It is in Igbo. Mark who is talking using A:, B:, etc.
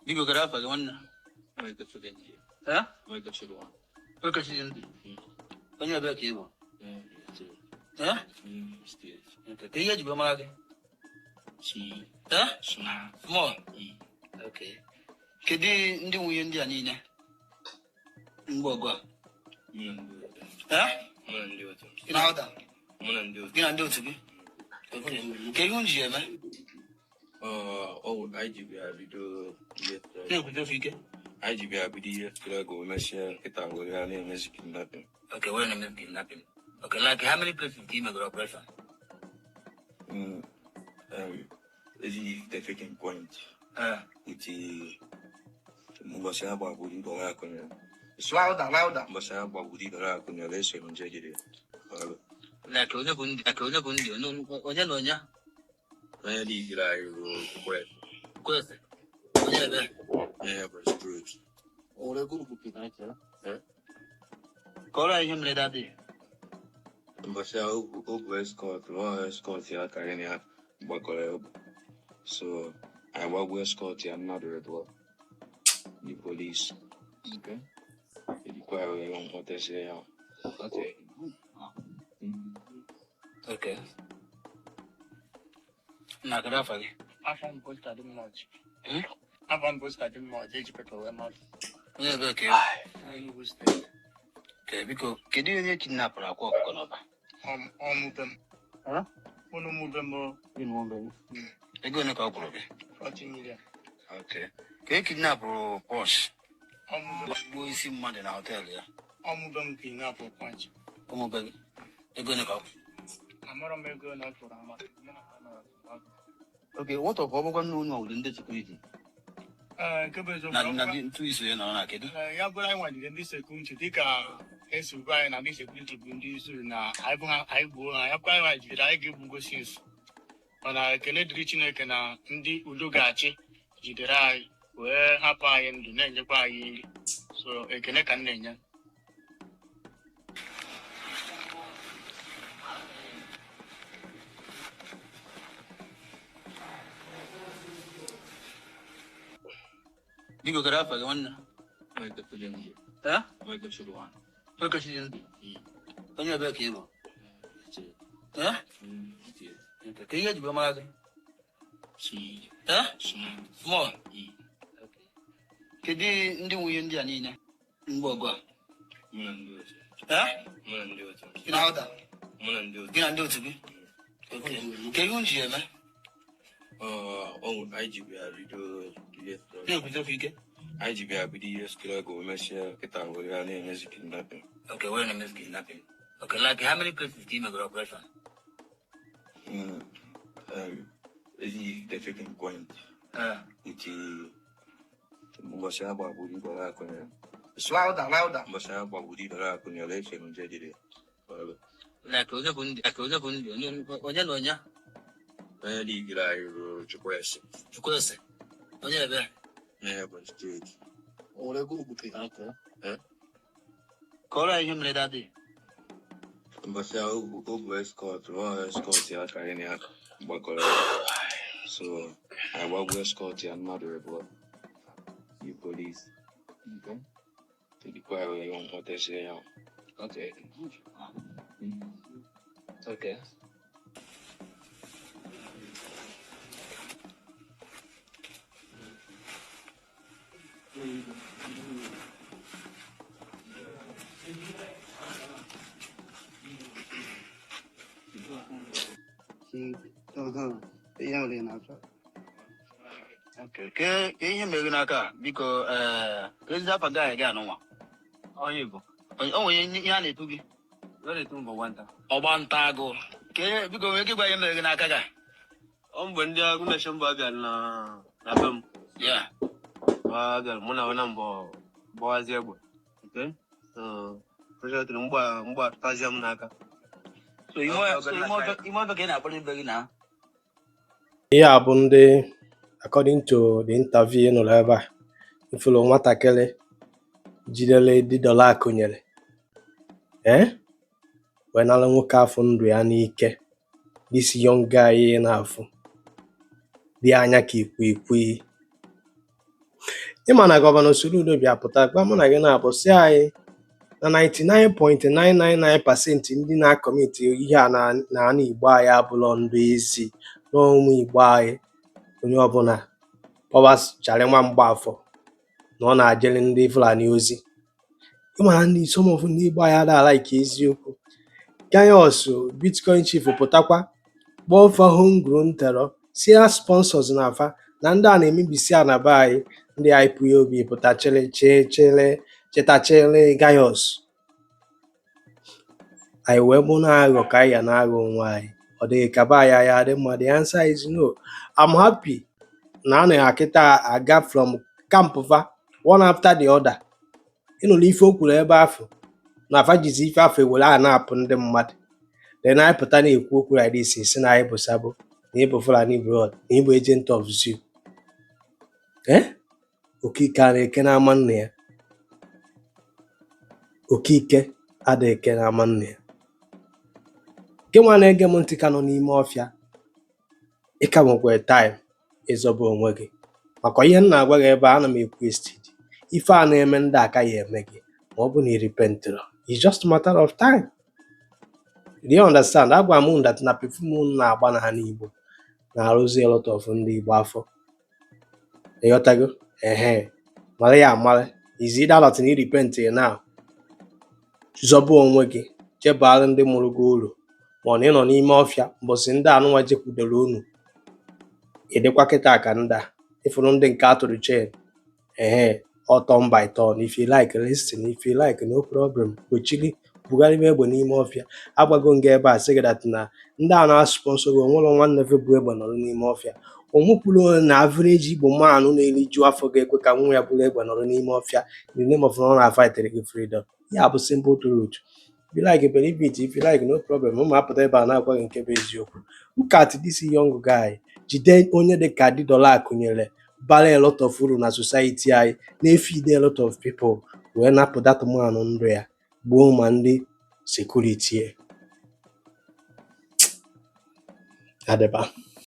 A: Biko, kedu afa gị, nwanne? Eh? Nwoke Chidi. Onye ebee ka ị bụ? Eh? Okay. Ka ihe eji wee mara gị? Eh? Small. Okay. Kedu ndị nwe ihe ndị a niile? Ngwa ọgụ a. Eh? Gị na-aghọta? Gị na ndị otu gị? Okay. Ka ihe unu ji eme?
B: Anyị ji bịa bido ihe.
A: Na-ekwudofu ike.
B: Anyị ji bịa bido ihe struggle, mesịa nkịta were ya na-emezi kidnapping.
A: Okay, we're gonna make kidnapping. Okay, like how many places do you make operation?
B: Ezi the taking point with mbọsị a gbagburu ibe akụnyere.
A: Louder, louder.
B: Mbọsị a gbagburu ibe akụnyere, eso m nje jide ọrụ.
A: Like onye bụ ndị, like onye bụ ndị, onye onye na onye?
B: Onye ligiri anyị bụ kwe.
A: Kwesị. Onye ebe?
B: Onye bụ street.
A: Kọrọ anyị ihe mere dadị.
B: Mbọsị a o bụ escort, ọ escort ya ka anyị na ya gbakọrọ egwu. So anyị gbagbuo escort ya mmadụ abụọ, the police.
A: Okay.
B: Ejikwa ya wee nwetazie ya.
A: Okay. Okay. Na kedu afa gị?
C: Afọ m bụ Chadimmachi.
A: Hmm?
C: Afọ m bụ Chadimmachi, eji pepa wee mmadụ.
A: Onye ebe ka ị bụ?
C: Enugu Steeti.
A: Okay, biko, kedu onye kidnapụrụ Akwa Ọkụkọ n'Ọba?
C: Ọmụbe m.
A: Huh?
C: Unu mụbe m o.
A: Ego ole ka ọ kwụrụ gị?
C: 40 million.
A: Okay. Ka e kidnapụrụ Posh,
C: Ọmụbe m.
A: gbuo isi mmadụ na họteelụ ya.
C: Ọmụbe m kidnapụ Punch.
A: Ụmụ be gị. Ego ole ka ọ kwụrụ?
C: Amara m ego na ọ tụrụ ama.
A: Okay, what of ọ bụkwa nna unu ọwụrụ ndị security?
C: Ee, nke bụ eziokwu.
A: Na na gị ntụ iso ya nọrọ na kedu?
C: Ee, ya bụrụ anyị nwaliri ndị security, dịka esi gwa anyị na ndị security bụ ndị zuru na anyị bụ ha, anyị gbuo ha, ya bụrụ anyị nwajidere anyị ga-egbugo since. Mana ekele dịrị Chineke na ndị udo ga-achị jidere anyị wee hapụ anyị ndụ, na-enyekwa anyị nri. So ekele ka m na-enye.
A: Biko, kedu afa gị, nwanne? Eh? Nwoke Chidi. Onye ebee ka ị bụ? Eh? Okay. Ka ihe eji wee mara gị? Eh? Small. Okay. Kedu ndị nwe ihe ndị a niile? Ngwa ọgụ a. Eh? Gị na-aghọta? Gị na ndị otu gị? Okay. Ka ihe unu ji eme?
B: Anyị ji bịa bido ihe struggle.
A: Na-ekwudofu ike.
B: Anyị ji bịa bido ihe struggle, mesịa nkịta were ya na-emezi kidnapping.
A: Okay, we're gonna make kidnapping. Okay, like how many places do you make operation?
B: Ezi the taking point with mbọsị a gbagburu ibe akụnyere.
A: Louder, louder.
B: Mbọsị a gbagburu ibe akụnyere, eso m nje jide ọrụ.
A: Like onye bụ ndị, like onye bụ ndị, onye onye na onye?
B: Onye ligiri anyị bụ Chukwueze.
A: Chukwueze. Onye ebe?
B: Onye bụ street.
A: Okay. Kọrọ anyị ihe mere dadị.
B: Mbọsị a o bụ escort, ọ escort ya ka anyị na ya gbakọrọ egwu. So anyị gbagbuo escort ya mmadụ abụọ, the police. Ejikwa ya wee nwetazie ya.
A: Okay. Okay.
D: Ihe nwere na-achọ.
A: Okay. Ke ihe mere gị n'aka a? Biko, ee, ka ezi afa gị anyị gị anụnwa.
E: Onye Igbo.
A: O nwere ihe a na-etu gị?
E: Ọ na-etu mbọ nwata.
A: Ọgba nta agụ. Ke biko, nwere ike ịgwa ihe mere gị n'aka gị a?
E: Ọ mgbe ndị agụ na-eche mba bịara na be m. Ha bịara, mụ na ha na mbọ gbawazie egbe. Okay? So, fortunately, mgba atụtazie m n'aka.
A: So ime ọbịa ka ị na-akpọrọ ibe gị na?
F: Ihe a bụ ndị, according to the interview ị nụrụ ebe a, ifuru nwatakịrị jidere Didọla akụnyere wee nara nwoke afọ ndụ ya n'ike. This young guy ị na-afụ dị anya ka ikwikwii. Ịma na Governor Soludo bịa pụta gwa mụ na gị na-abụ sị anyị na 99.999% ndị na-acommit ihe a na ana Igbo anyị abụlọ ndị ezi na ụmụ Igbo anyị. Onye ọbụla kpọwa Charlie nwa Mgbafọ na ọ na-ajere ndị Fulani ozi. Ịma na ndị some of ndị Igbo anyị ada like eziokwu. Gaius Bitcoin Chief pụtakwa kpọọ fa homegrown terror, si ha sponsors na afa na ndị a na-emebisi ana be anyị. Ndị IPOB pụta chịrị chịrị chịtachịrị Gaius. Anyị wee bụ na-aghọ ka anyị ya na-aghọ onwe anyị. Ọ dịghị ka be anyị anyị adị mma? The answer is no. I'm happy na a na-akịta aga from camp fa one after the other. Ịnụrụ ife o kwuru ebe afọ na afa jizi ife afọ ewere a na-apụ ndị mmadụ. Then anyị pụta na-ekwu okwu like this, si na anyị bụ sabo, na ịbụ Fulani blood, na ịbụ agent of zoo. Eh, okike a na-eke n'ama nna ya, okike ada eke n'ama nna ya. Gị nwa na-ege m ntị ka nọ n'ime ọfịa, ị ka nwekwara time ịzọba onwe gị, maka ihe m na-agwa gị ebe a, ana m ekwu estidi ife a na-eme ndị aka ya eme gị ma ọ bụ na ị repentịrọ. It's just a matter of time. Do you understand? Agwa m that na perfume unu na-agba n'ala Igbo na-arụzi a lot of ndị Igbo afọ. Ịghọtago? Ehe, mara ya amara. Is either that na ị repent now, zọba onwe gị, chebara ndị mụrụ gị uru, ma ọ na ị nọ n'ime ọfịa mbọsị ndị anụnwa jekwudoro unu, ị dịkwa kịta ka ndị a ịfụrụ ndị nke atụrụ chain. Ehe, ọ turn by turn. If you like, listen. If you like, no problem. Kwechiri bugharịba egbe n'ime ọfịa. Agwago m gị ebe a sị gị that na ndị a na-sponsor gị onwere nwanne fe bụ egbe nọrọ n'ime ọfịa. Onwekwuru na average Igbo man na-eriju afọ ga-ekwe ka nwa ya bụrụ egbe nọrọ n'ime ọfịa in the name of na ọ na-fight gị freedom. Ya bụ simple truth. If you like, believe it. If you like, no problem. Ụmụ apụta ebe a na-agwa gị nke bụ eziokwu. Look at this young guy, jide onye dị ka Didola Akunyili, bara a lot of uru na society anyị, na-efeed a lot of people, wee napụ that man ndụ ya, gbuo ma ndị security ya. Adịba.